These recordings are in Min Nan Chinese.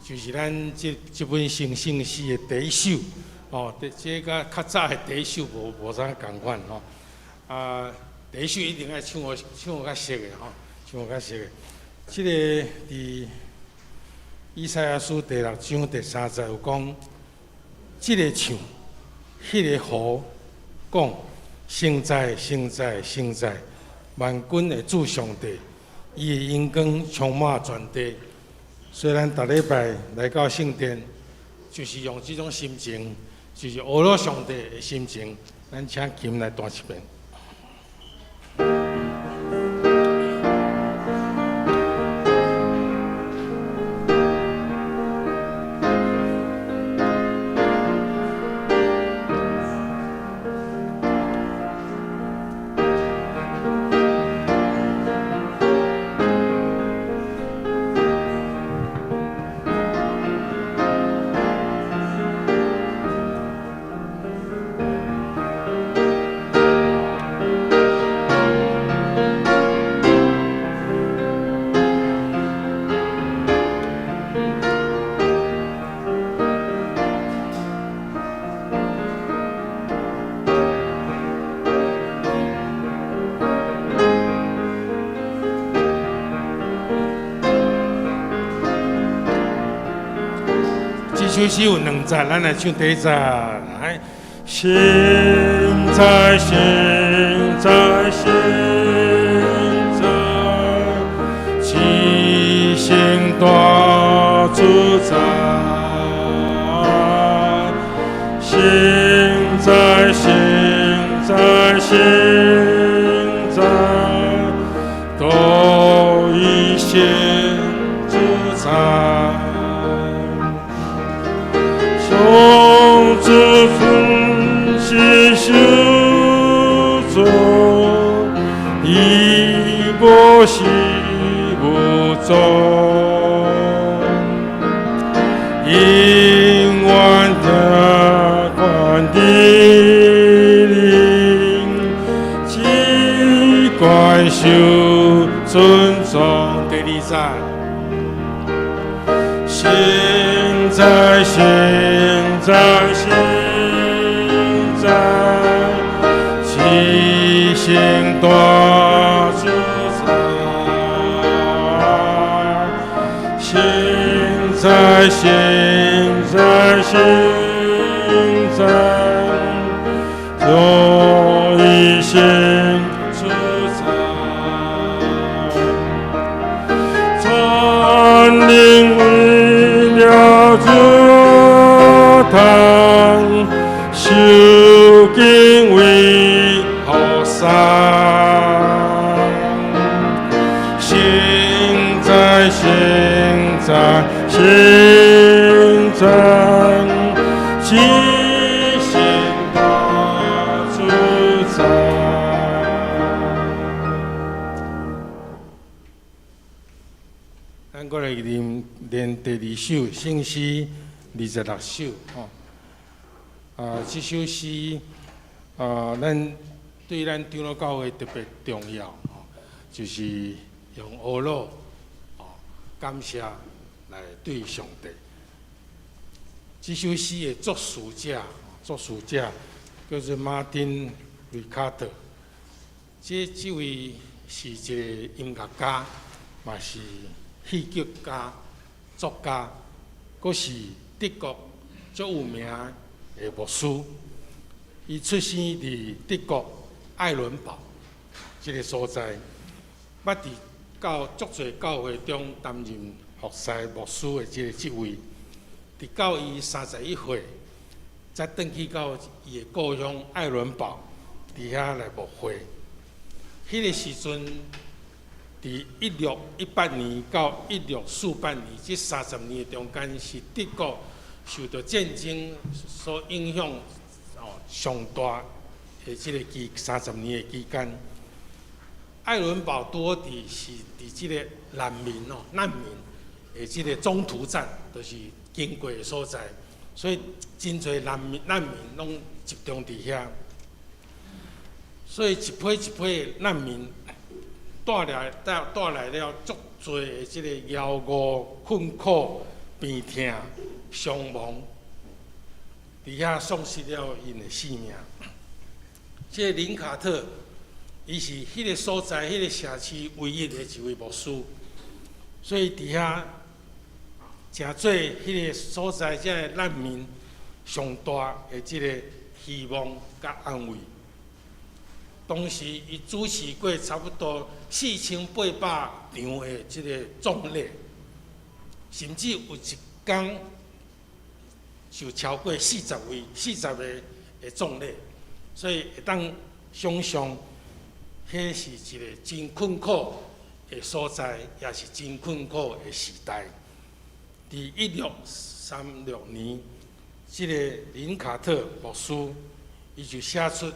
就是咱這本成聖詩的第一首，哦，這個較早的第一首無啥仝款吼。啊，第一首一定愛唱予較熟的吼，唱予較熟的。這个佇以賽亞書第六章第三節有講，這个唱，彼个呼，講，聖哉，聖哉，聖哉，萬軍的主上帝，伊的榮光充滿全地。所以咱逐禮拜來到聖殿，就是用這種心情，就是學了上帝的心情，咱請琴來彈一遍。這首詩有兩節，咱來唱第一節。來，聖哉，聖哉，聖哉，至聖大主宰。聖哉，聖哉，聖哉，獨一聖主宰。上主父是受造，伊無始無終，永遠聽看的靈，只管受尊重。第二節，聖哉，聖哉，聖哉，至聖大主宰。聖哉，聖哉，聖哉，獨一聖主宰。全靈為了主堂，受敬畏服侍。聖哉，聖哉，聖哉，至聖大主宰。咱閣來練第二首聖詩26首吼。啊，這首詩啊，咱對咱長老教會特別重要吼，就是用呵咾哦感謝來對上帝。這首詩的作詞者叫做馬丁·瑞卡特。這位是一個音樂家，嘛是戲劇家、作家，閣是德國足有名的牧師。伊出生佇德國愛倫堡這个所在，捌佇教足濟教會中擔任服侍牧師的這个職位。直到伊31歲，才轉去到伊的故鄉愛倫堡，佇遐來牧會。彼个時陣，佇1618年到1648年這30年的中間，是德國受到戰爭所影響哦上大的這个期30年的期間。愛倫堡拄好佇是佇這个難民的這个中途站，就是經過的所在，所以真濟難民攏集中佇遐。所以一批一批的難民帶來了足濟的這个枵餓、困苦、病痛、傷亡，佇遐喪失了𪜶的性命。這個林卡特，伊是彼个所在、彼个社區唯一的一位牧師，所以佇遐成做彼個所在這个難民上大的這个希望佮安慰。當時伊主持過差不多4800場的這个葬禮，甚至有一工就超過40位、40個的葬禮，所以會當想像，彼是一個真困苦的所在，也是真困苦的時代。佇1636年，這個林卡特牧師，伊就寫出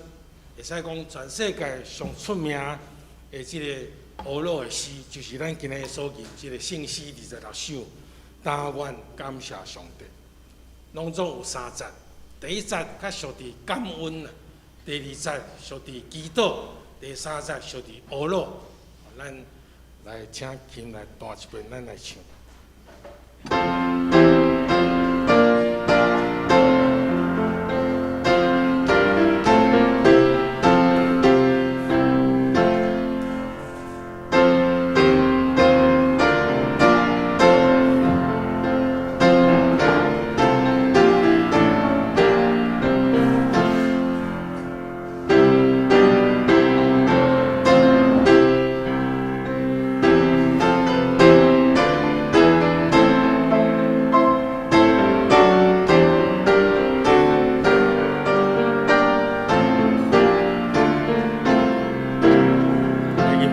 會使講全世界上出名的這個呵咾的詩，就是咱今日所吟這个聖詩26首。但願感謝上帝，攏總有三節。第一節較屬佇感恩，第二節屬佇祈禱，第三節屬佇呵咾。咱來請琴來彈一遍，咱來唱。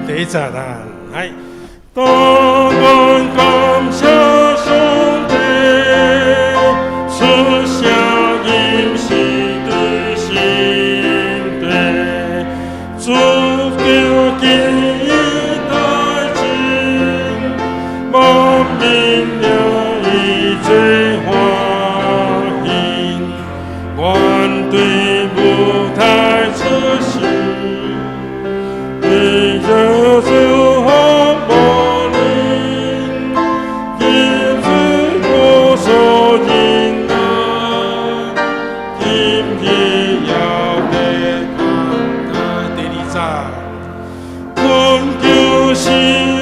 第一節啊，來。但願感謝上帝，出聲音是對心底，主叫今大情，萬民了伊最歡喜，願對舞台出席，為着主好柏林，今日我所忍耐，今日要得看第二節，懇求是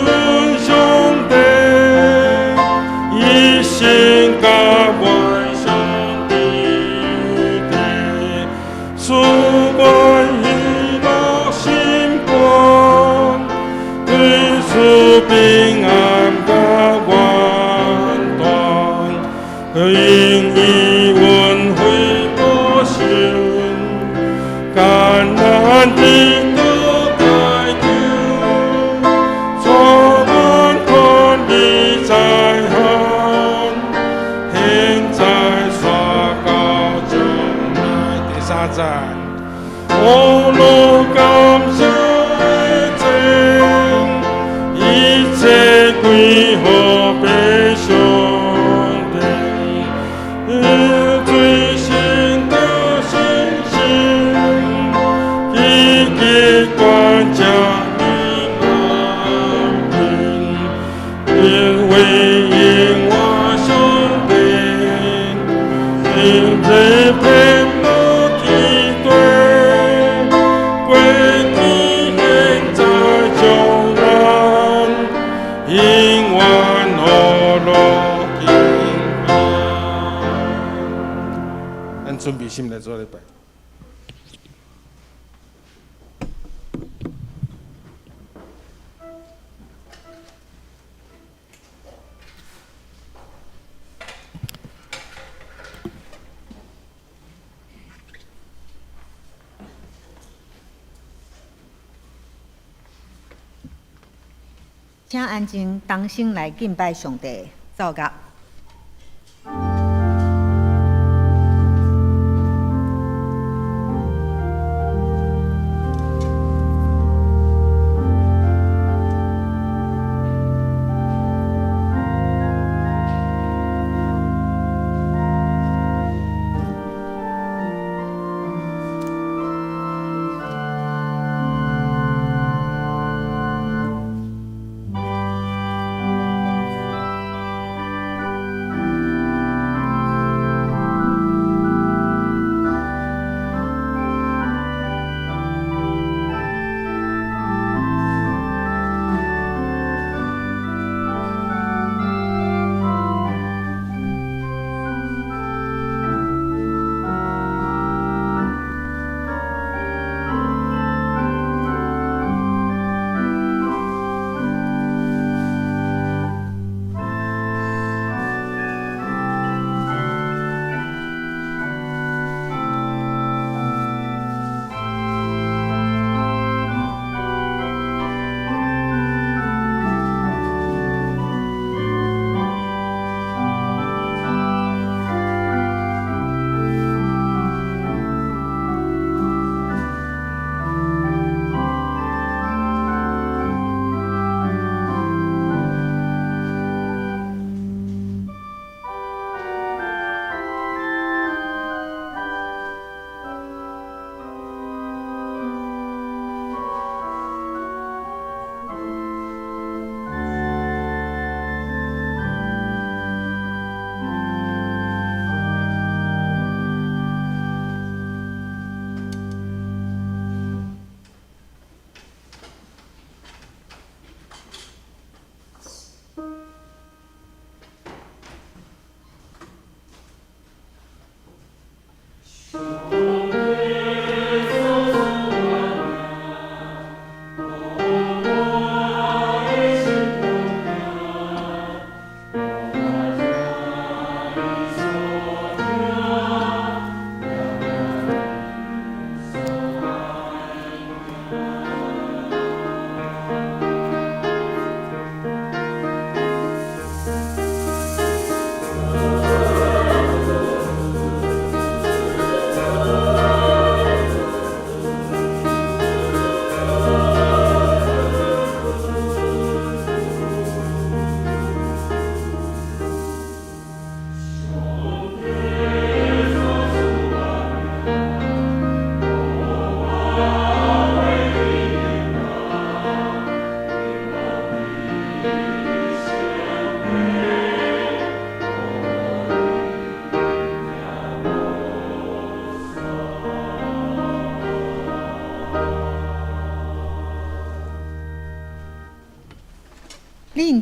阮上帝，一心甘願相彼得，賜我喜樂心肝，對主平安甲完全，因伊恩惠保守，艱難得到解救，帶阮脫離災害，現在煞到將來。第三節，呵咾感謝的祭，一切歸予父上帝，最聖的信心，積極關照你萬民，因為因我上帝，因這遍布天地，過去現在將來，永遠呵咾敬拜。咱準備心來做禮拜。請安靜，同心來敬拜上帝，奏樂。來，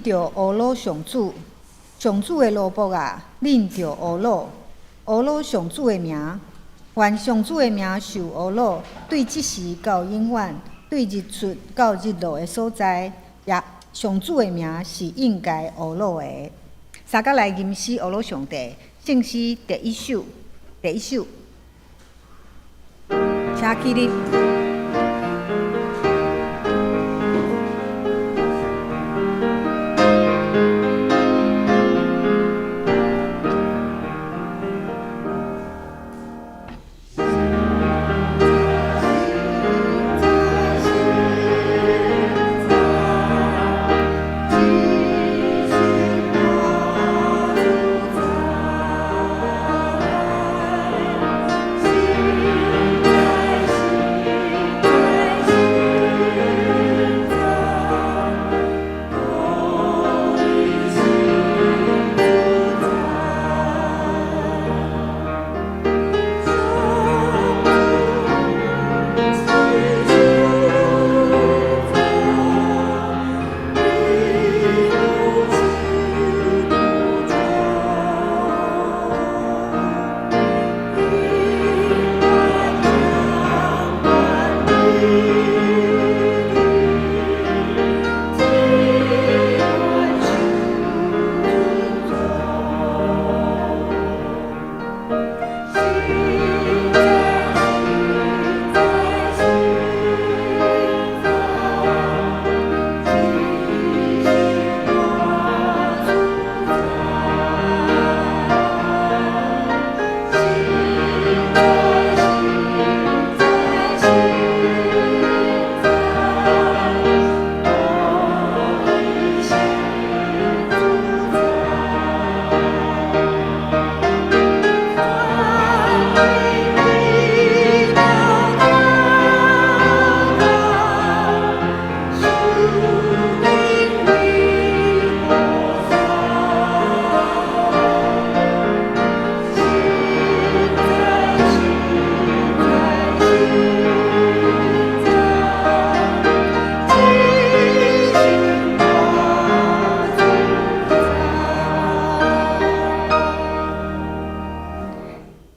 著呵咾上主，上主的奴僕啊，恁著呵咾，呵咾上主的名。願上主的名受呵咾，對這時到永遠，對日出到日落的所在，也上主的名是應該呵咾的。三角來吟詩呵咾上帝，聖詩第一首，第一首，請起立。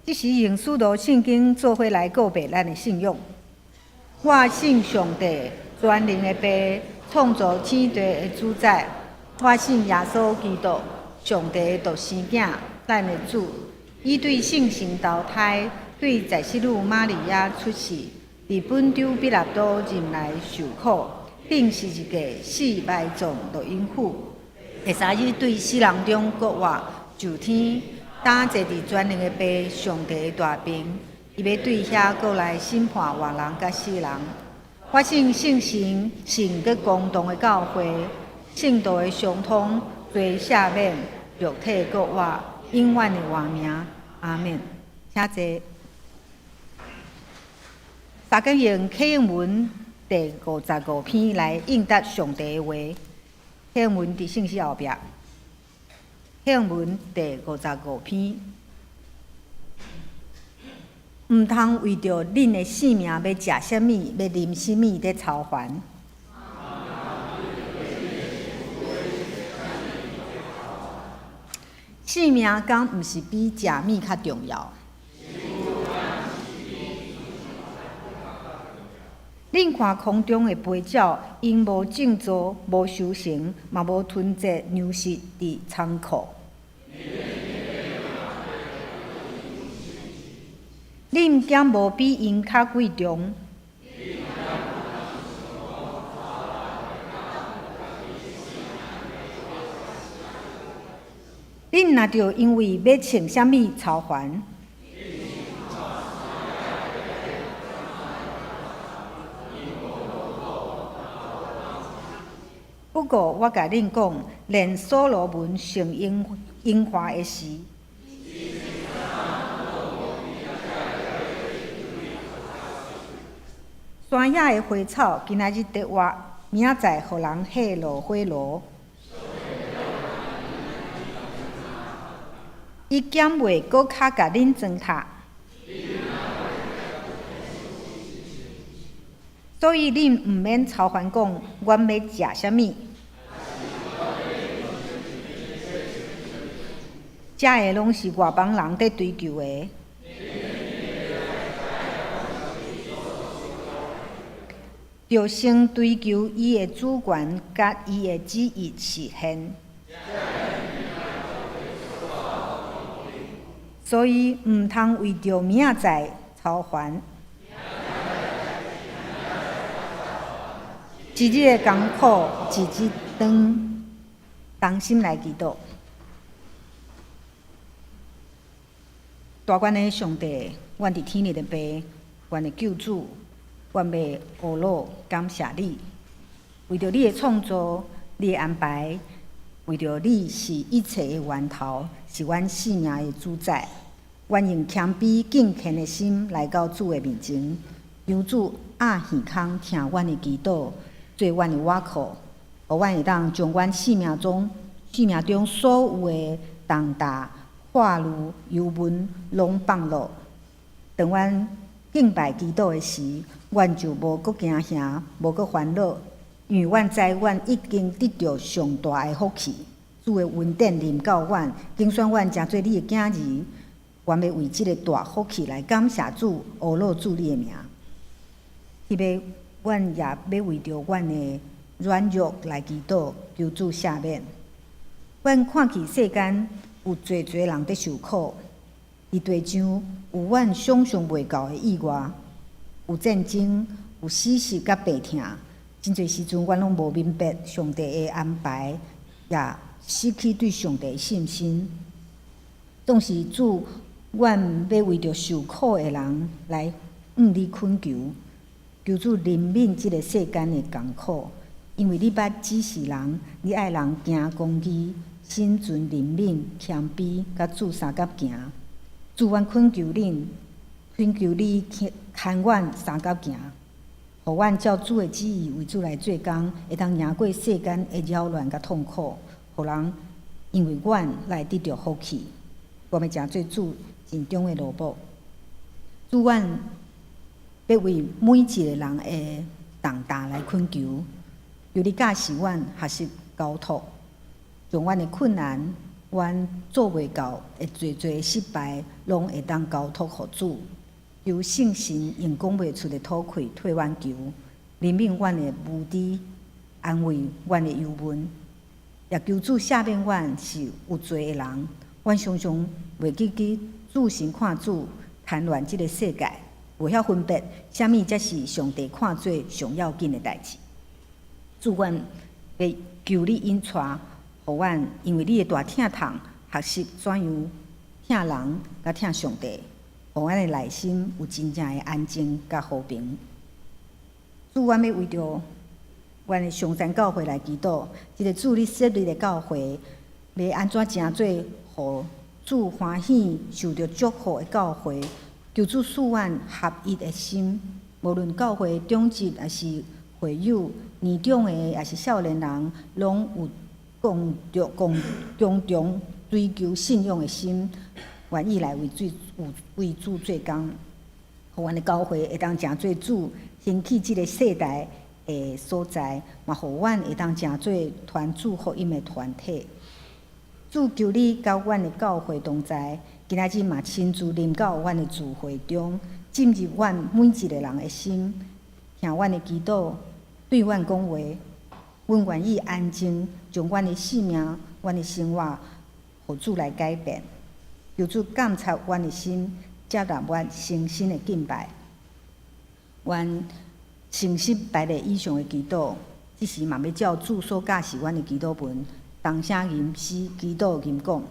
這時用使徒聖經做伙來告白咱的信仰。我信上帝，全能的父，創造天地的主宰。我信耶穌基督，上帝的獨生囝，咱的主。伊對聖神投胎，對在聖女瑪利亞出世，佇本丟彼拉多任內受苦，釘十字架，死埋葬落陰府。第三日對死人中復活，上天，擔坐佇全能的父上帝的大爿，伊欲對遐閣來審判活人佮死人。我信聖神聖閣公同的教會，聖徒的相通，罪赦免，肉體復活，永遠的活命。阿們。請坐。大家用啟應文第55篇來應答上帝的話。啟應文佇聖詩後壁。啟應文第五十五篇，毋通為著恁的性命欲食啥物，欲啉啥物，咧操煩。性命敢毋是比食物較重要？恁看空中的飛鳥，𪜶無種稻，無收成，嘛無囤積糧食佇倉庫。恁敢無比𪜶較貴重？恁若著因為欲穿啥物操煩？不過我共恁講，連所羅門上榮榮華的時，山野的花草今仔日得活，明仔載予人火落火爐。伊敢袂閣較共恁糟蹋？所以恁毋免操煩講，阮欲食啥物？這个攏是外邦人佇追求的。著先追求伊的主權佮伊的旨意實現。所以毋通為著明仔載操煩。一日的艱苦，一日當，同心來祈禱。大願的上帝，阮佇天的父，阮的救主，阮欲呵咾感謝你，為著你的創造，你的安排，為著你是一切的源頭，是阮性命的主宰。阮用謙卑敬虔的心來到主的面前，求主掩耳孔聽阮的祈禱，做阮的倚靠，予阮會當將阮生命中所有的重擔、掛慮、憂悶，攏放落。當阮敬拜祈禱的時，阮就無閣驚嚇，無閣煩惱，因為阮知阮已經得著上大的福氣。主的恩典臨到阮，揀選阮成做你的囝兒。阮欲為這个大福氣來感謝主，呵咾主你的名。彼欲阮也欲為著阮的軟弱來祈禱，求主赦免。阮看見世間有濟濟人佇受苦，佇地上有阮想像袂到的意外，有戰爭，有死屍佮病痛。真濟時陣，阮攏無明白上帝的安排，也失去對上帝的信心。總是主，阮欲為著受苦的人來向你懇求，求主憐憫這个世間的艱苦，因為你捌指示人，你愛人行公義、心存憐憫、謙卑，佮主相佮行。主，阮懇求恁，懇求你牽阮相佮行，予阮照主的旨意為主來做工，會當贏過世間的擾亂佮痛苦，予人因為阮來得著福氣。我欲成做主盡忠的奴僕。主，阮欲為每一个人的重擔來懇求，求你教示阮學習交託，將阮的困難、阮做袂到的濟濟失敗，攏會當交託予主。求聖神用講袂出的吐氣替阮求，憐憫阮的無知，安慰阮的憂悶，也求主赦免阮是有罪的人。阮常常袂記得注神看主貪戀這个世界，袂曉分別啥物才是上帝看做上要緊的代誌。主，阮欲求你引帶，予阮因為你的大疼痛，學習怎樣疼人佮疼上帝，予阮的內心有真正的安靜佮和平。主，阮欲為著阮的松山教會來祈禱，這个主你設立的教會，欲按怎成做予主歡喜、受著祝福的教會？求主賜阮合一的心，無論教會長執抑是會友，年長的抑是少年人，攏有共著共共同追求信仰的心，願意來為主做工，予阮的教會會當成做主興起這个世代的所在，嘛予阮會當成做傳主福音的團體。主，求你佮阮的教會同在，今仔日嘛親自臨到阮的聚會中，進入阮每一个人的心，聽阮的祈禱，對阮講話。阮願意安靜，將阮的性命、阮的生活，予主來改變。求主鑒察阮的心，接納阮誠心的敬拜。阮誠實排列以上的祈禱，這時嘛欲照主所教示阮的祈禱文，同聲吟詩祈禱吟講。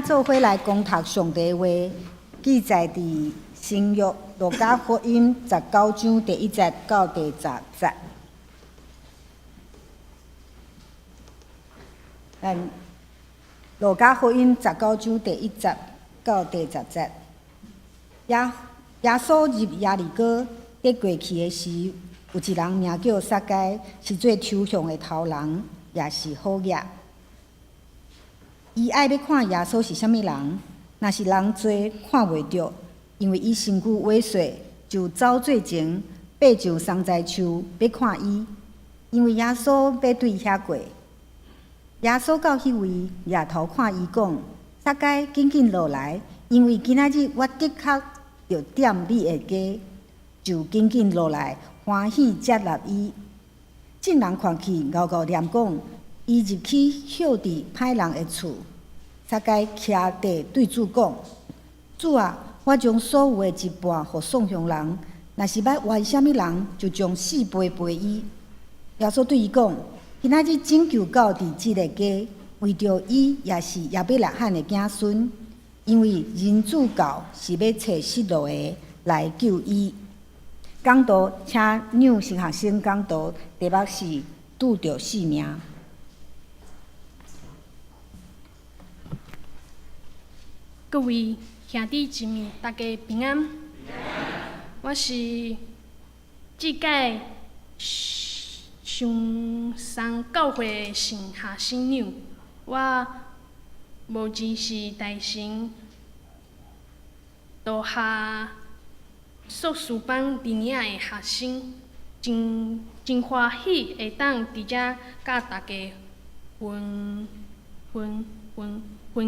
做伙來攻讀上帝話，記載佇新約路加福音十九章第一節到第十節。咱路加福音十九章第一節到第十節。耶穌入耶利哥，佇過去的時，有一人名叫撒該，是做抽象的頭人，也是好額。伊愛欲看耶穌是啥物人，若是人濟看袂著，因為伊身軀萎縮，就走做前，爬上桑棑樹欲看伊，因為耶穌欲對遐過。耶穌到彼位，掠頭看伊講：撒該，緊緊落來，因為今仔日我的確著踮你的家。就緊緊落來，歡喜接納伊。眾人看去，𠢕𠢕念講：伊入去歇佇歹人的厝。撒該徛地對主講：主啊，我將所有的一半予喪鄉人，若是捌冤啥物人，就將四倍賠伊。耶穌對伊講：今仔日拯救到佇這个家，為著伊也是亞伯拉罕的子孫，因為人子到是欲揣失落的來救伊。講道，請讓神學生講道，題目是拄著性命。各位兄弟姊妹，大家平安。我是這屆上山教會神學生長，我目前是大成道學碩士班二年的學生，真歡喜會當佇遮佮大家分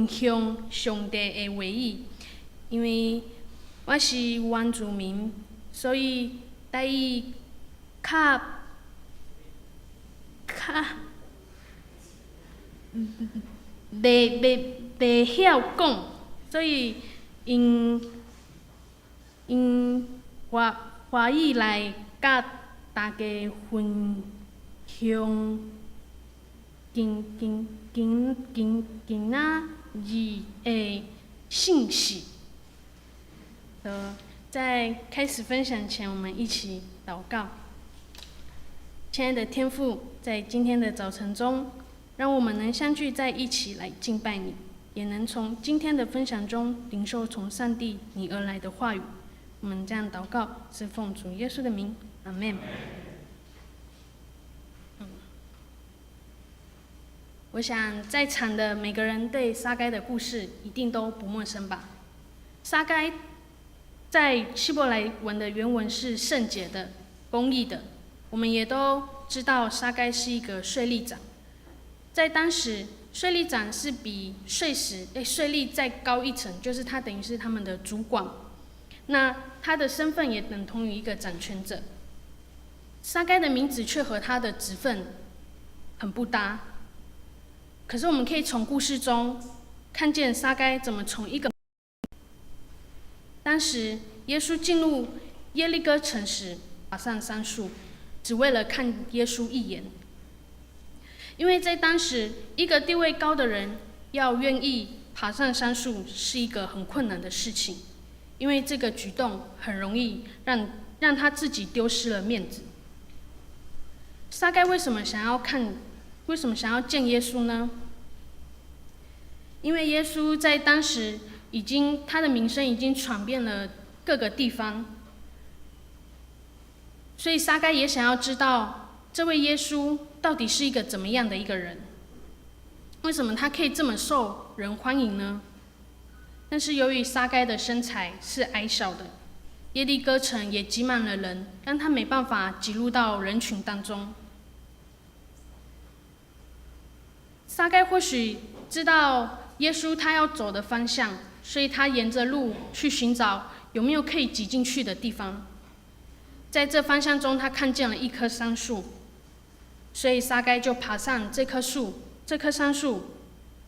享上帝的話語。因為我是原住民，所以台語較袂曉講，所以用華語來佮大家分享今仔日的信息。在開始分享前，我們一起禱告。親愛的天父，在今天的早晨中，讓我們能相聚在一起來敬拜你，也能從今天的分享中領受從上帝你而來的話語。我們這樣禱告，是奉主耶穌的名，阿門。我想在場的每個人對撒該的故事一定都不陌生吧？撒該在希伯來文的原文是聖潔的、公義的。我們也都知道撒該是一個稅吏長，在當時稅吏長是比稅使稅吏再高一層，就是他等於是他們的主管。那他的身份也等同於一個掌權者。撒該的名字卻和他的職分很不搭。可是我們可以從故事中看見撒該怎麼從一個當時耶穌進入耶利哥城時，爬上桑樹，只為了看耶穌一眼。因為在當時，一個地位高的人要願意爬上桑樹是一個很困難的事情，因為這個舉動很容易讓他自己丟失了面子。撒該為什麼想要看？為什麼想要見耶穌呢？因為耶穌在當時已經他的名聲已經傳遍了各個地方，所以撒該也想要知道這位耶穌到底是一個怎麼樣的一個人？為什麼他可以這麼受人歡迎呢？但是由於撒該的身材是矮小的，耶利哥城也擠滿了人，讓他沒辦法擠入到人群當中。撒該或許知道耶穌他要走的方向，所以他沿着路去尋找有沒有可以擠進去的地方。在這方向中，他看見了一棵桑樹，所以撒該就爬上這棵樹，這棵桑樹。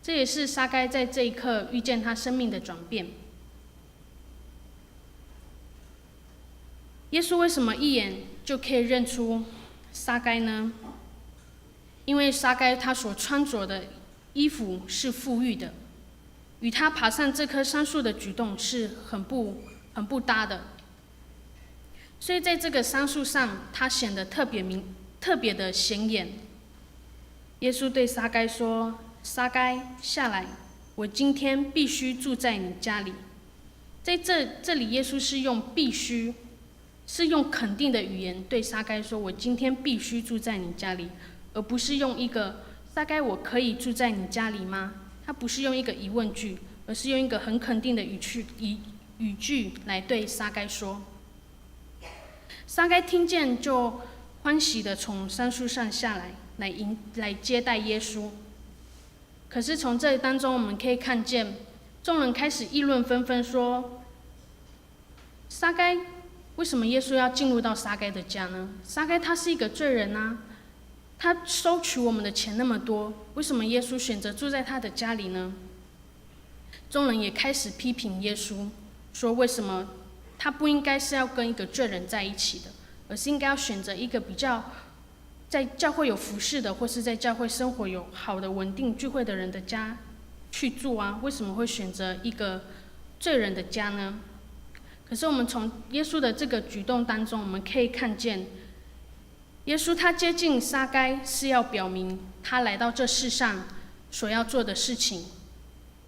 這也是撒該在這一刻遇見他生命的轉變。耶穌為什麼一眼就可以認出撒該呢？因為撒該他所穿著的衣服是富裕的，與他爬上這棵桑樹的舉動是很不搭的。所以在這個桑樹上，他顯得特別的顯眼。耶穌對撒該說：“撒該，下來，我今天必須住在你家裡。”在這裡，耶穌是用必須，是用肯定的語言對撒該說：“我今天必須住在你家裡”，而不是用一個“撒該，我可以住在你家裡嗎？”他不是用一個疑問句，而是用一個很肯定的語句來對撒該說。撒該聽見就歡喜的從桑樹上下來，來接待耶穌。可是從這當中我們可以看見，眾人開始議論紛紛，說：撒該為什麼耶穌要進入到撒該的家呢？撒該他是一個罪人啊，他收取我們的錢那麼多，為什麼耶穌選擇住在他的家裡呢？眾人也開始批評耶穌，說為什麼他不應該是要跟一個罪人在一起的，而是應該要選擇一個比較在教會有服侍的，或是在教會生活有好的穩定聚會的人的家去住啊？為什麼會選擇一個罪人的家呢？可是我們從耶穌的這個舉動當中，我們可以看見，耶穌他接近撒該是要表明他來到這世上所要做的事情，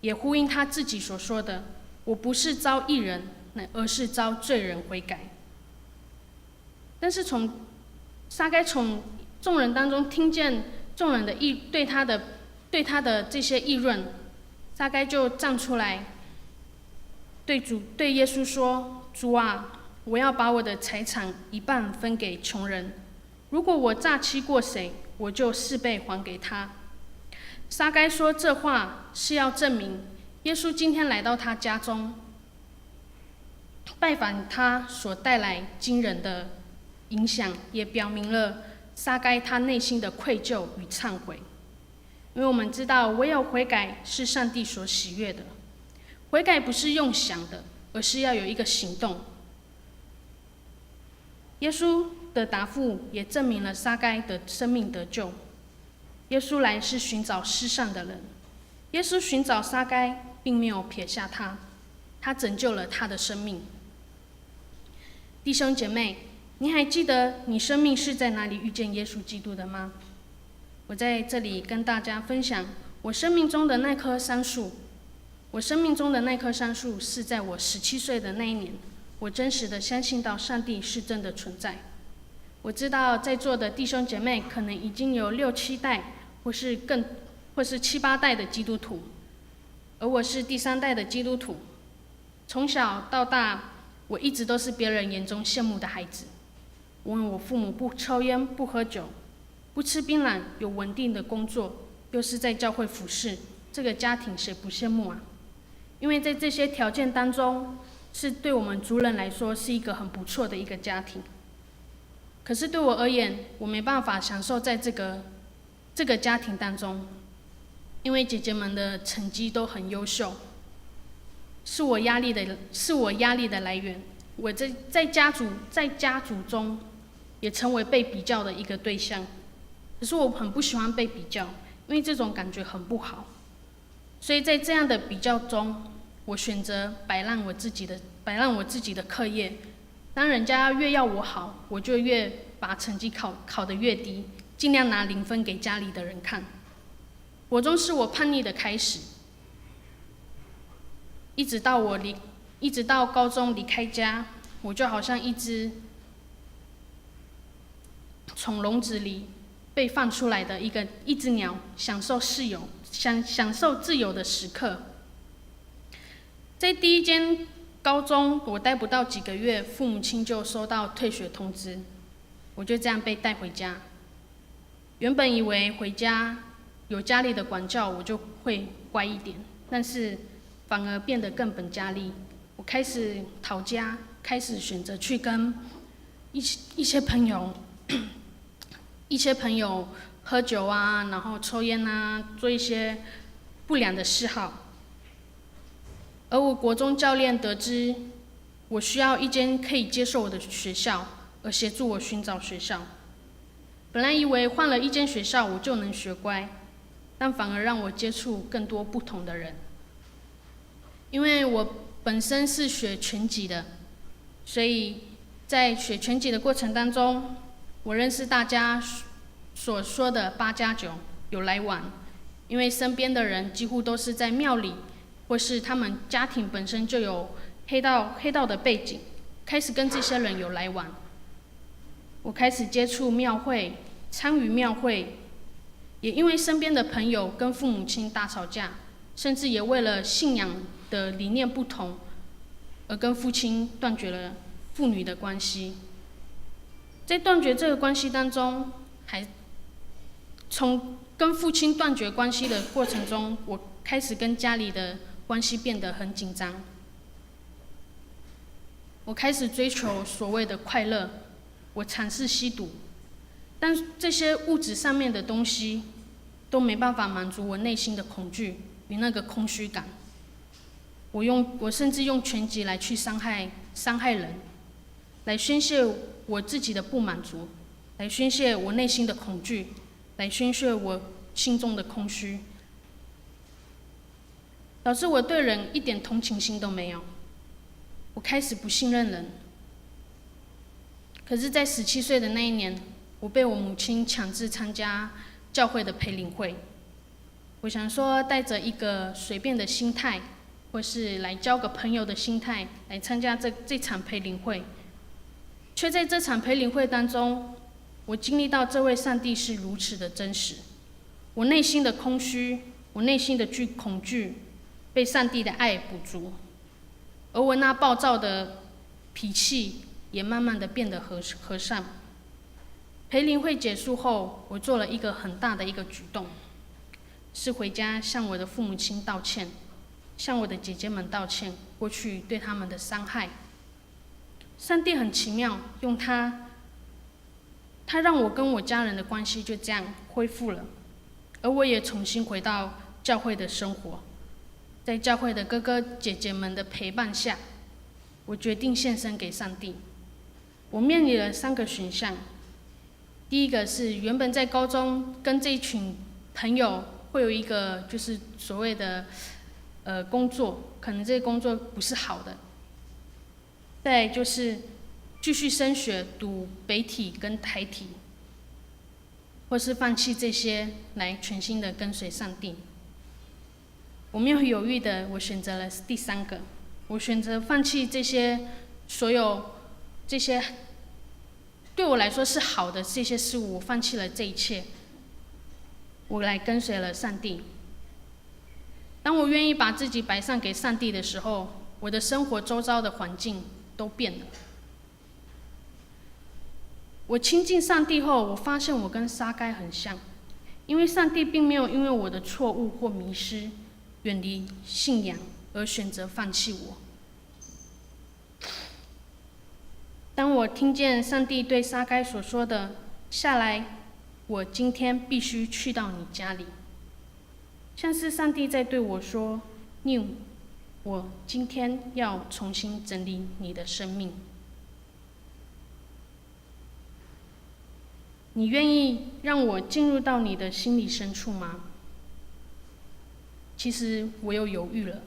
也呼應他自己所說的：“我不是召義人，而是召罪人悔改。”但是從撒該從眾人當中聽見眾人的議對他的這些議論，撒該就站出來，對主對耶穌說：“主啊，我要把我的財產一半分給窮人。如果我詐欺過誰，我就四倍還給他。”撒該說這話是要證明耶穌今天來到他家中拜訪他所帶來驚人的影響，也表明了撒該他內心的愧疚與懺悔。因為我們知道，唯有悔改是上帝所喜悅的。悔改不是用想的，而是要有一個行動。耶穌的答覆也證明了撒該的生命得救。耶穌來是尋找失喪的人，耶穌尋找撒該，並沒有撇下他，他拯救了他的生命。弟兄姐妹，你還記得你生命是在哪裡遇見耶穌基督的嗎？我在這裡跟大家分享我生命中的那棵桑樹。我生命中的那棵桑樹是在我17歲的那一年，我真實的相信到上帝是真的存在。我知道在座的弟兄姐妹可能已經有六七代，或是更，或是七八代的基督徒，而我是第三代的基督徒。從小到大，我一直都是別人眼中羨慕的孩子。因為我父母不抽菸、不喝酒、不吃檳榔，有穩定的工作，又是在教會服侍，這個家庭誰不羨慕啊？因為在這些條件當中，是對我們族人來說是一個很不錯的一個家庭。可是對我而言，我沒辦法享受在這個家庭當中，因為姐姐們的成績都很優秀，是我壓力的來源。我在家族中，也成為被比較的一個對象。可是我很不喜歡被比較，因為這種感覺很不好。所以在這樣的比較中，我選擇擺爛我自己的課業。當人家越要我好，我就越把成績考得越低，盡量拿0分給家裡的人看。國中是我叛逆的開始，一直到高中離開家，我就好像一隻從籠子裡被放出來的一隻鳥，享受自由的時刻。在第一間高中，我待不到幾個月，父母親就收到退學通知，我就這樣被帶回家。原本以為回家有家裡的管教，我就會乖一點，但是反而變得更本加厲。我開始逃家，開始選擇去跟一些朋友喝酒啊，然後抽菸啊，做一些不良的嗜好。而我國中教練得知我需要一間可以接受我的學校，而協助我尋找學校。本來以為換了一間學校我就能學乖，但反而讓我接觸更多不同的人。因為我本身是學拳擊的，所以在學拳擊的過程當中，我認識大家所說的八加九有來往，因為身邊的人幾乎都是在廟裡，或是他們家庭本身就有黑道的背景，開始跟這些人有來往。我開始接觸廟會，參與廟會，也因為身邊的朋友跟父母親大吵架，甚至也為了信仰的理念不同，而跟父親斷絕了父女的關係。在斷絕這個關係當中，還從跟父親斷絕關係的過程中，我開始跟家裡的關係變得很緊張。我開始追求所謂的快樂，我嘗試吸毒，但這些物質上面的東西都沒辦法滿足我內心的恐懼與那個空虛感。我甚至用拳擊來去傷害人，來宣洩我自己的不滿足，來宣洩我內心的恐懼，來宣洩我心中的空虛，導致我對人一點同情心都沒有。我開始不信任人。可是，在17歲的那一年，我被我母親強制參加教會的培靈會。我想說，帶着一個隨便的心態，或是來交個朋友的心態來參加這場培靈會，卻在這場培靈會當中，我經歷到這位上帝是如此的真實。我內心的空虛，我內心的恐懼，被上帝的愛補足，而我那暴躁的脾氣也慢慢的變得和善。培靈會結束後，我做了一個很大的一個舉動，是回家向我的父母親道歉，向我的姐姐們道歉，過去對他們的傷害。上帝很奇妙，用他讓我跟我家人的關係就這樣恢復了，而我也重新回到教會的生活，在教會的哥哥姐姐們的陪伴下，我決定獻身給上帝。我面臨了三個選項，第一個是原本在高中跟這一群朋友會有一個就是所謂的工作，可能這個工作不是好的。再就是繼續升學讀北體跟台體，或是放棄這些來全心的跟隨上帝。我沒有猶豫的，我選擇了第三個，我選擇放棄這些所有這些對我來說是好的這些事物，我放棄了這一切，我來跟隨了上帝。當我願意把自己擺上給上帝的時候，我的生活周遭的環境都變了。我親近上帝後，我發現我跟撒該很像，因為上帝並沒有因為我的錯誤或迷失，遠離信仰而選擇放棄我。當我聽見上帝對撒該所說的“下來，我今天必須去到你家裡”，像是上帝在對我說：“妞，我今天要重新整理你的生命。你願意讓我進入到你的心裡深處嗎？”其實我又猶豫了，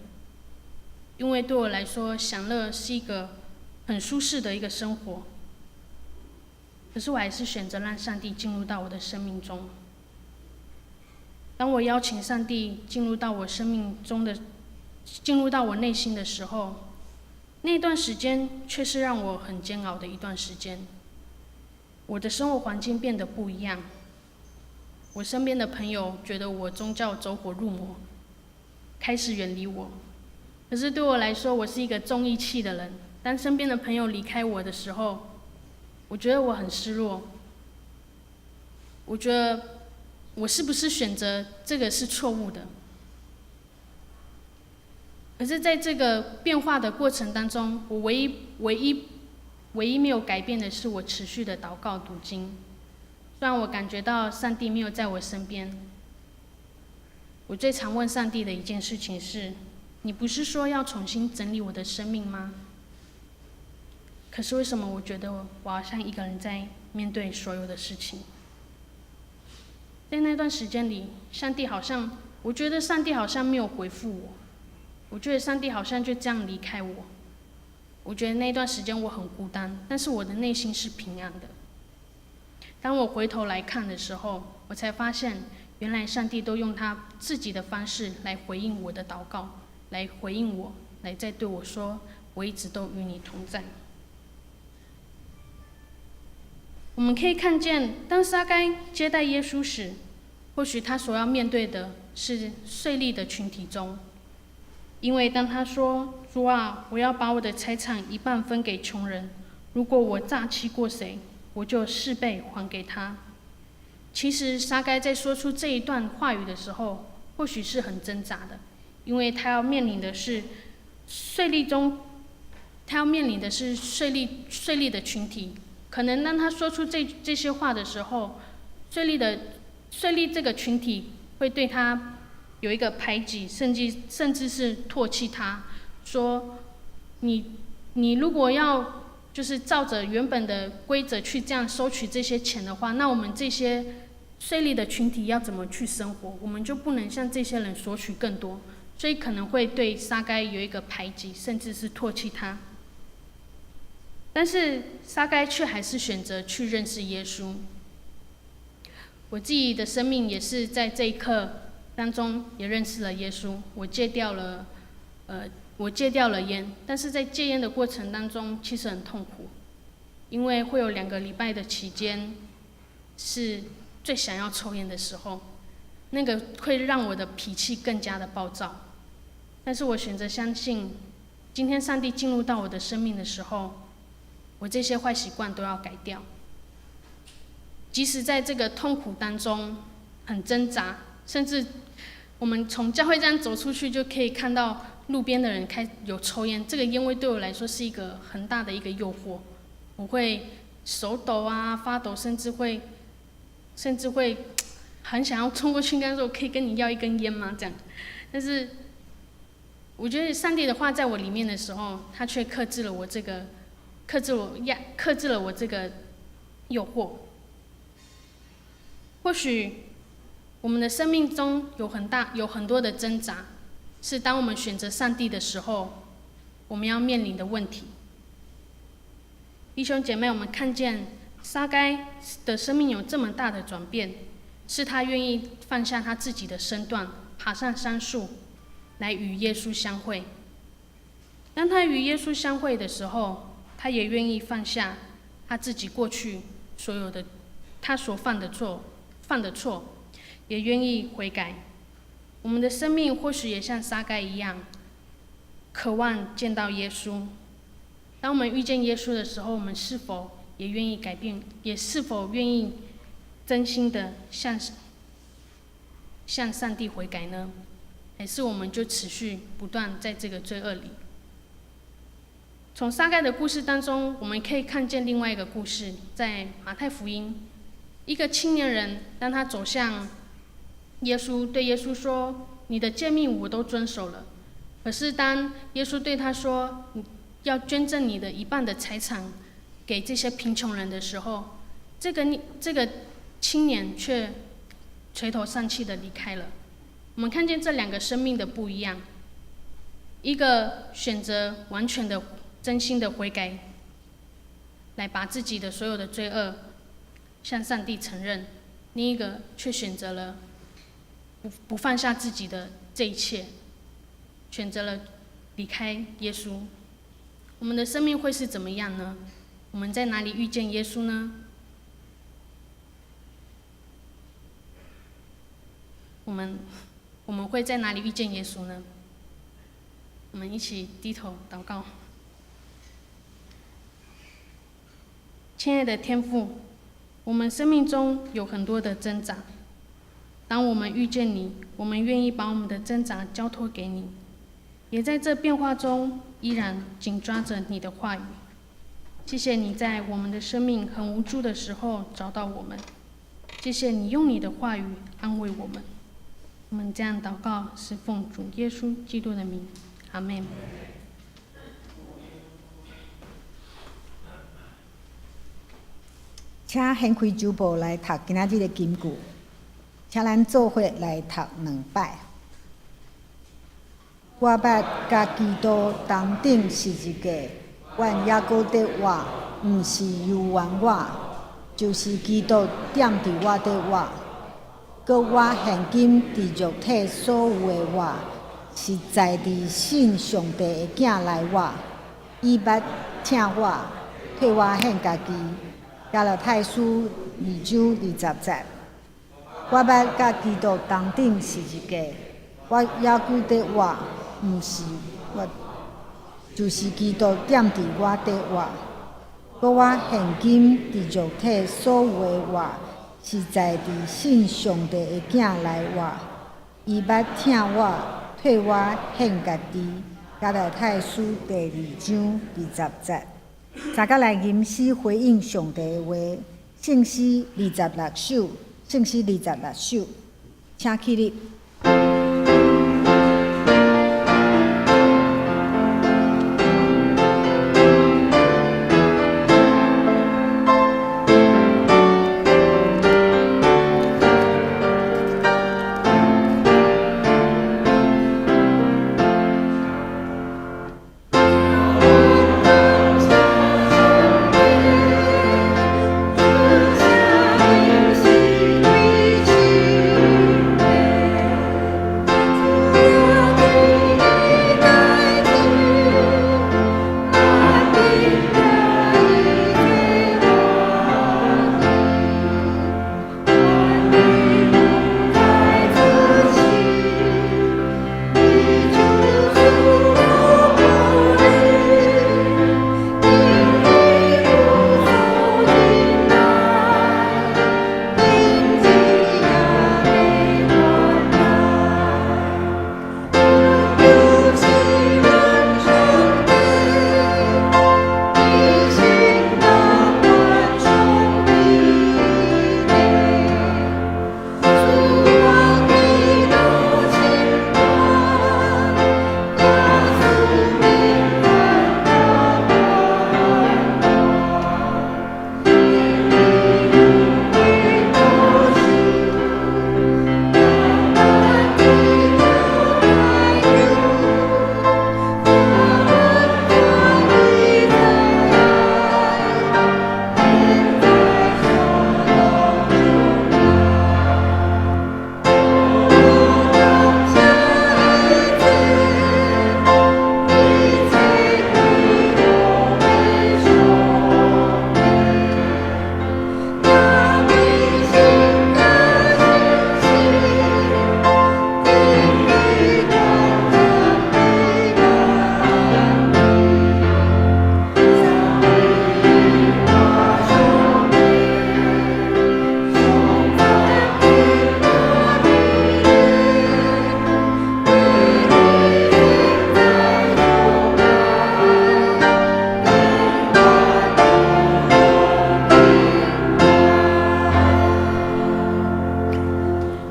因為對我來說，享樂是一個很舒適的一個生活。可是我還是選擇讓上帝進入到我的生命中。當我邀請上帝進入到我生命中的，進入到我內心的時候，那段時間卻是讓我很煎熬的一段時間。我的生活環境變得不一樣，我身邊的朋友覺得我宗教走火入魔，開始遠離我。可是對我來說，我是一個重義氣的人。當身邊的朋友離開我的時候，我覺得我很失落。我覺得我是不是選擇這個是錯誤的？可是，在這個變化的過程當中，我唯一沒有改變的是，我持續的禱告讀經。雖然我感覺到上帝沒有在我身邊，我最常問上帝的一件事情是：你不是說要重新整理我的生命嗎？可是為什麼我覺得我好像一個人在面對所有的事情？在那段時間裡，上帝好像，我覺得上帝好像沒有回覆我。我覺得上帝好像就這樣離開我。我覺得那段時間我很孤單，但是我的內心是平安的。當我回頭來看的時候，我才發現，原來上帝都用他自己的方式來回應我的禱告，來回應我，來再對我說：“我一直都與你同在。”我們可以看見，當撒該接待耶穌時，或許他所要面對的是稅吏的群體中，因為當他說：“主啊，我要把我的財產一半分給窮人，如果我詐欺過誰，我就四倍還給他。”其實撒該在說出這一段話語的時候，或許是很掙扎的，因為他要面臨的是稅吏中，他要面臨的是稅吏的群體。可能當他說出這些話的時候，稅吏這個群體會對他有一個排擠，甚至是唾棄他，說你如果要就是照着原本的規則去這樣收取這些錢的話，那我們這些稅吏的群體要怎麼去生活？我們就不能向這些人索取更多，所以可能會對撒該有一個排擠，甚至是唾棄他。但是撒該卻還是選擇去認識耶穌。我自己的生命也是在這一刻當中也認識了耶穌。我戒掉了菸，但是在戒菸的過程當中，其實很痛苦，因為會有2個禮拜的期間是最想要抽菸的時候，那個會讓我的脾氣更加的暴躁。但是我選擇相信，今天上帝進入到我的生命的時候，我這些壞習慣都要改掉。即使在這個痛苦當中很掙扎，甚至我們從教會這樣走出去，就可以看到路邊的人開有抽菸，這個菸味對我來說是一個很大的一個誘惑，我會手抖啊、發抖，甚至會很想要衝過去跟他說：“我可以跟你要一根菸嗎？”這樣，但是我覺得上帝的話在我裡面的時候，他卻克制了我這個，克制了我這個誘惑。或許我們的生命中有很多的掙扎，是當我們選擇上帝的時候，我們要面臨的問題。弟兄姐妹，我們看見撒該的生命有這麼大的轉變，是他願意放下他自己的身段，爬上杉樹，來與耶穌相會。當他與耶穌相會的時候，他也願意放下他自己過去所有的他所犯的錯，也願意悔改。我們的生命或許也像撒該一樣，渴望見到耶穌。當我們遇見耶穌的時候，我們是否也願意改變？也是否願意真心的向上帝悔改呢？還是我們就持續不斷在這個罪惡裡？從撒該的故事當中，我們可以看見另外一個故事，在馬太福音，一個青年人，當他走向耶穌，對耶穌說：“你的誡命我都遵守了。”可是當耶穌對他說：“你要捐贈你的一半的財產給這些貧窮人”的時候，這個青年卻垂頭喪氣的離開了。我們看見這兩個生命的不一樣，一個選擇完全的真心的悔改，來把自己的所有的罪惡向上帝承認；另一個卻選擇了不放下自己的這一切，選擇了離開耶穌。我們的生命會是怎麼樣呢？我們在哪裡遇見耶穌呢？我們會在哪裡遇見耶穌呢？我們一起低頭禱告。親愛的天父，我們生命中有很多的掙扎。當我們遇見你，我們願意把我們的掙扎交託給你，也在這變化中依然緊抓着你的話語。謝謝你在我們的生命很無助的時候找到我們，謝謝你用你的話語安慰我們。我們這樣禱告，是奉主耶穌基督的名，阿門。請掀開周報來讀今仔日的金句，請咱做伙來讀兩擺。我捌佮基督同釘十字架，阮猶閣佇活，毋是由阮我，就是基督踮佇我底活。閣我現今佇肉體所有的活，是在佇信上帝的囝來活。伊捌疼我，替我獻家己。加拉太書2章20節。我捌佮基督同釘十字架，我猶閣佇活，毋是我，就是基督踮佇我底活。閣我現今佇肉體所有的活，是在佇信上帝的囝來活。伊捌疼我，替我獻家己。加拉太書第2章20節。大家來吟詩回應上帝的話，聖詩二十六首，聖詩二十六首，請起立。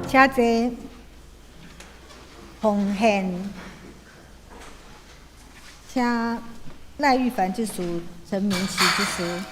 請坐。奉獻，請賴玉凡執事、陳明奇執事。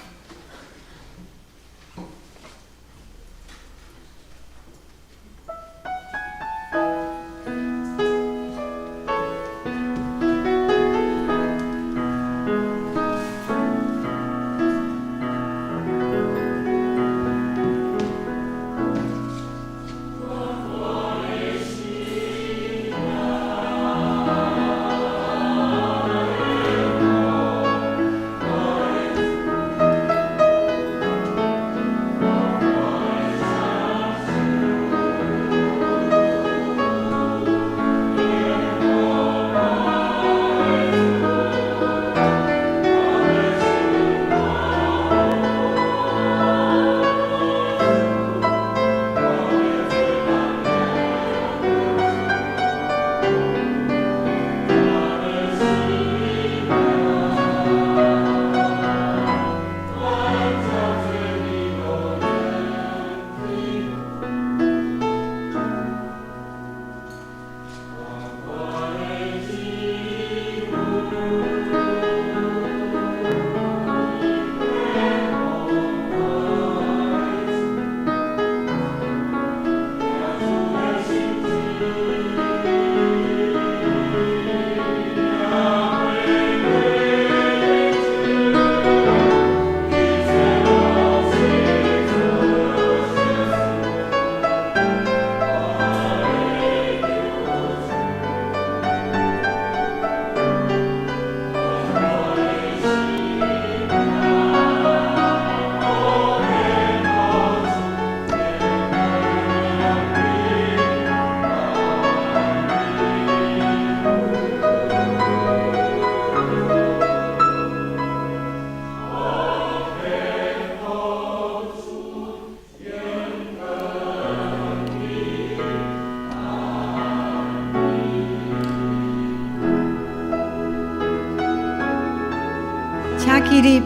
請起立。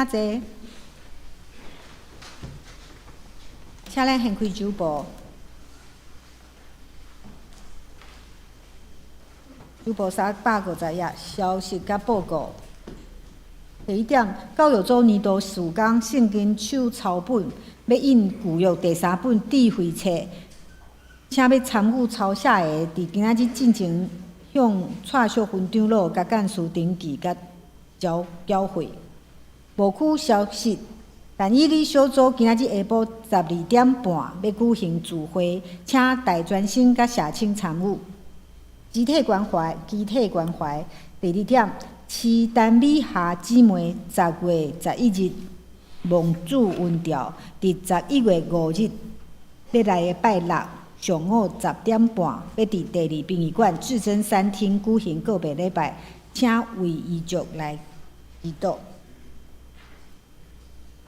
請坐，請咱掀開主簿，主簿350頁，消息佮報告。第一點，教育組年度事工聖經手抄本欲印舊約第三本智慧冊，請欲參與抄寫的，佇今仔日進前向蔡淑芬長老佮幹事登記佮繳繳費。牧區消息，但以理小組今仔日下晡12點半欲舉行聚會，請大專生佮社青參與。肢體關懷，肢體關懷。第二點，徐丹美霞姊妹10月11日望主恩召，佇11月5日欲來的拜六上午10點半，欲佇第二殯儀館至臻三廳舉行告別禮拜，請為遺族來祈禱。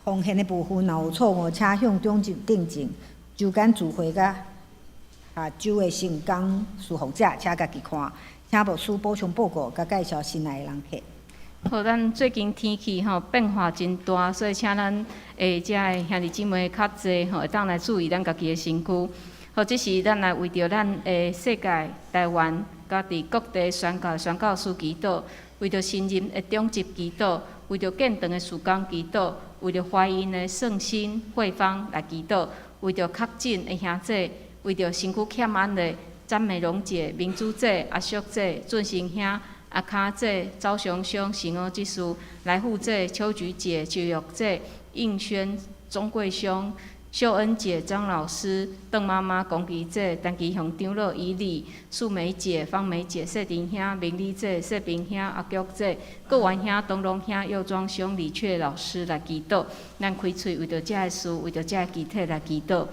奉獻的部分若有錯誤，請向長執訂正。周間聚會佮下週的聖工侍奉者，請家己看。請牧師補充報告，佮介紹新來的人客。好，咱最近天氣吼變化真大，所以請咱遮的兄弟姊妹較濟吼，會當來注意咱家己的身軀。好，這時咱來為著咱的世界、台灣，佮佇各地宣教宣教師祈禱，為著新任的長執祈禱，為著建堂的事工祈禱，為著懷孕的聖心慧芳來祈禱，為著確診的兄姐，為著身軀欠安的詹美容姐、明珠姐、阿淑姐、俊成兄、阿卡姐、周雄兄、善惡執事、來富姐、秋菊姐、周玉姐、應軒、鍾桂兄、秀恩姐、張老師、鄧媽媽、龔琪姐、陳其雄長老、以禮、素梅姐、方梅姐、謝林兄、明麗姐、謝平兄、阿菊姐、郭元兄、東龍兄、右莊兄、李雀老師來祈禱。咱開喙為著這个事，為著這个肢體來祈禱。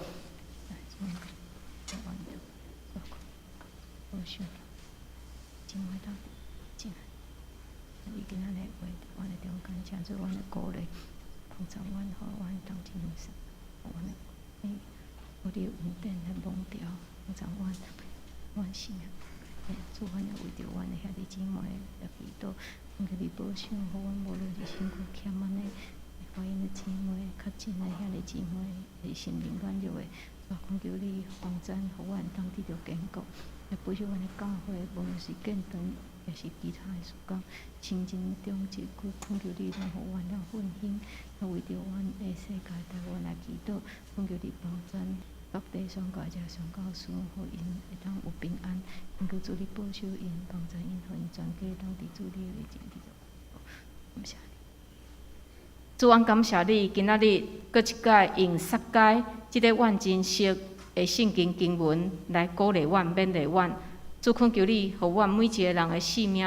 主，阮感謝你，今仔日閣一擺用撒該這个阮真熟的聖經經文來鼓勵阮、勉勵阮。主，懇求你，予阮每一个人的性命，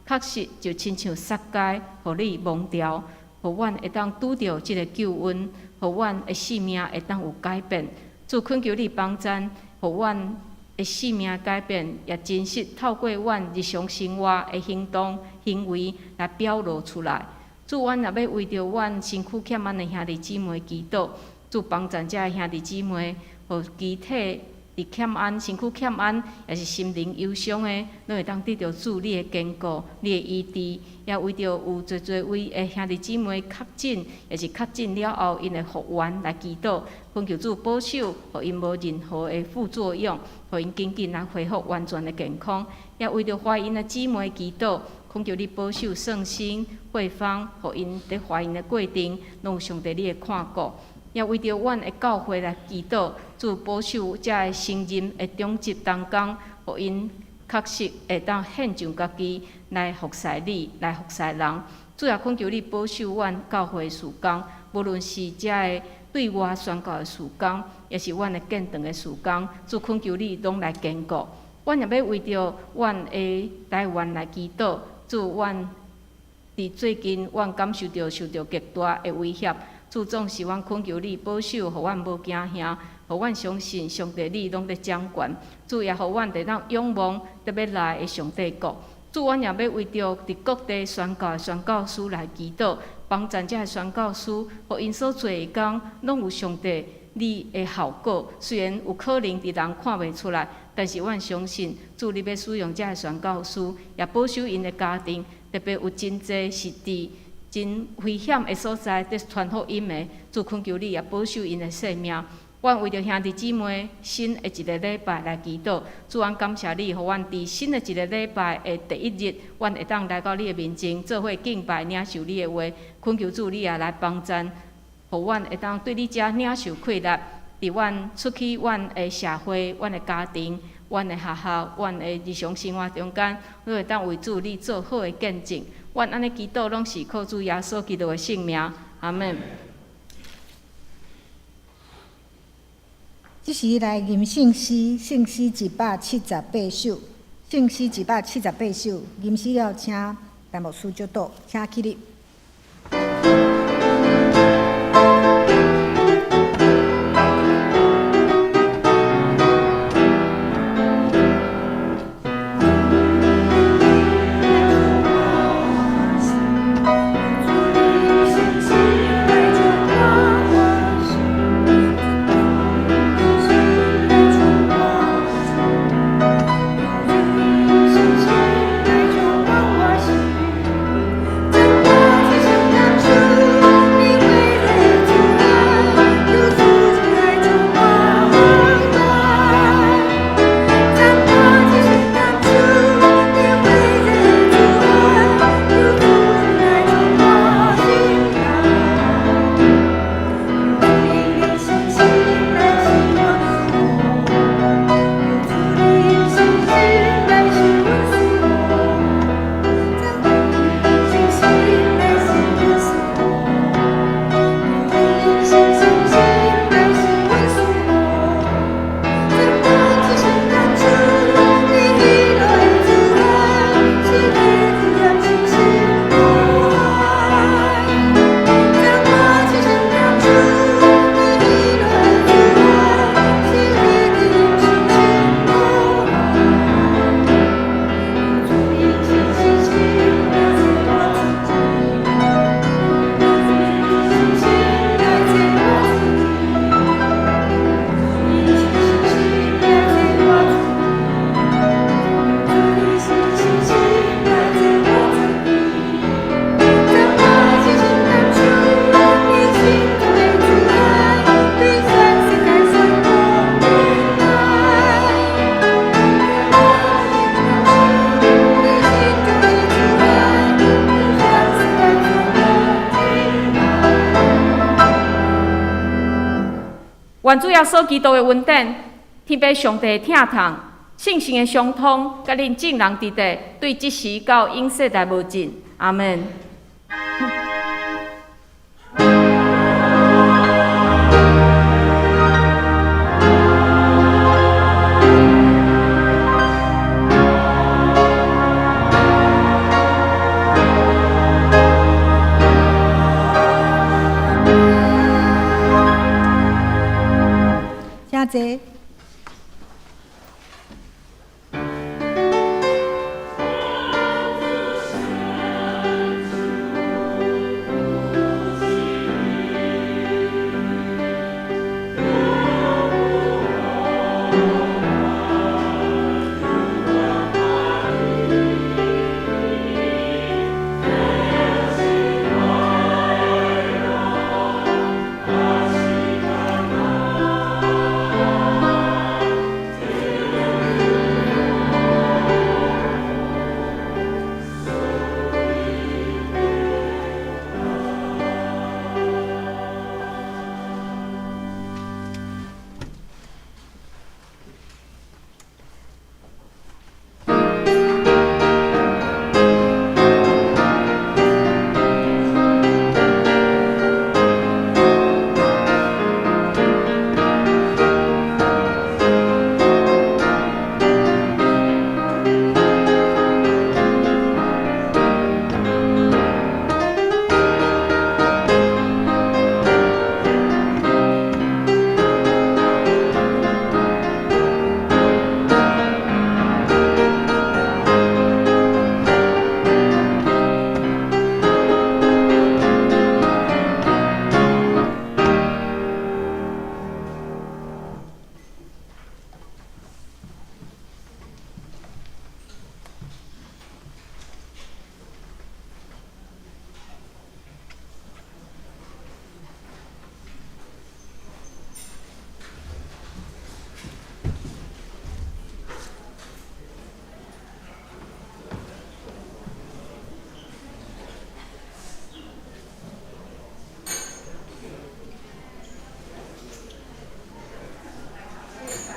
確實就親像撒該，予你蒙召，予阮會當拄著這个救恩，予阮的性命會當有改變。主，懇求你幫贊，予阮的性命改變，也真實透過阮日常生活的行動、行為來表露出來。主，阮若欲為著阮身軀欠安的兄弟姊妹祈禱，主幫贊遮的兄弟姊妹，予肢體伫欠安、身躯欠安，抑是心灵忧伤的，攏會當得著主你的堅固、你的醫治。也為著有濟濟位的兄弟姊妹確診，抑是確診了後，𪜶會復原來祈禱，懇求主保守，予𪜶無任何的副作用，予𪜶緊緊來恢復完全的健康。也為著懷孕的姊妹祈禱，懇求你保守聖心、慧芳，予𪜶佇懷孕的過程，攏有上帝你的看顧。也為著阮的教會來祈禱，主保守遮的新任的長執同工，予𪜶確實會當獻上家己來服侍你，來服侍人。主也懇求你保守阮教會事工，無論是遮的對外宣教的事工，抑是阮的建堂的事工，主懇求你攏來堅固。阮也欲為著阮的台灣來祈禱，主阮佇最近，阮感受著受著極大的威脅。主總是阮懇求你保守，予阮無驚嚇，予阮相信上帝你攏佇掌權。主也予阮會當仰望佇欲來的上帝國。主，阮也欲為著佇各地宣教的宣教師來祈禱，幫贊遮的宣教師，予𪜶所做的工，攏有上帝你的效果。雖然有可能佇人看袂出來，但是阮相信主你欲使用遮的宣教師，也保守𪜶的家庭，特別有真濟是佇真危險的所在，佇傳福音的，主懇求你也保守𪜶的性命。阮為著兄弟姊妹新的一个禮拜來祈禱，主，阮感謝你，予阮佇新的一个禮拜的第一日，阮會當來到你的面前，做伙敬拜，領受你的話。懇求主，你也來幫贊，予阮會當對你遮領受氣力，佇阮出去阮的社會、阮的家庭、阮的學校、阮的日常生活中間，攏會當為主你做好的見證。阮按呢祈禱，攏是靠主耶穌基督的聖名，阿們。這時來吟聖詩，聖詩178首，聖詩178首，吟詩了，請陳牧師祝禱，請起立。願主耶穌基督的恩典，天父上帝的疼痛，聖神的相通，佮恁眾人佇佇，對這時到永世代無盡。阿們。請坐。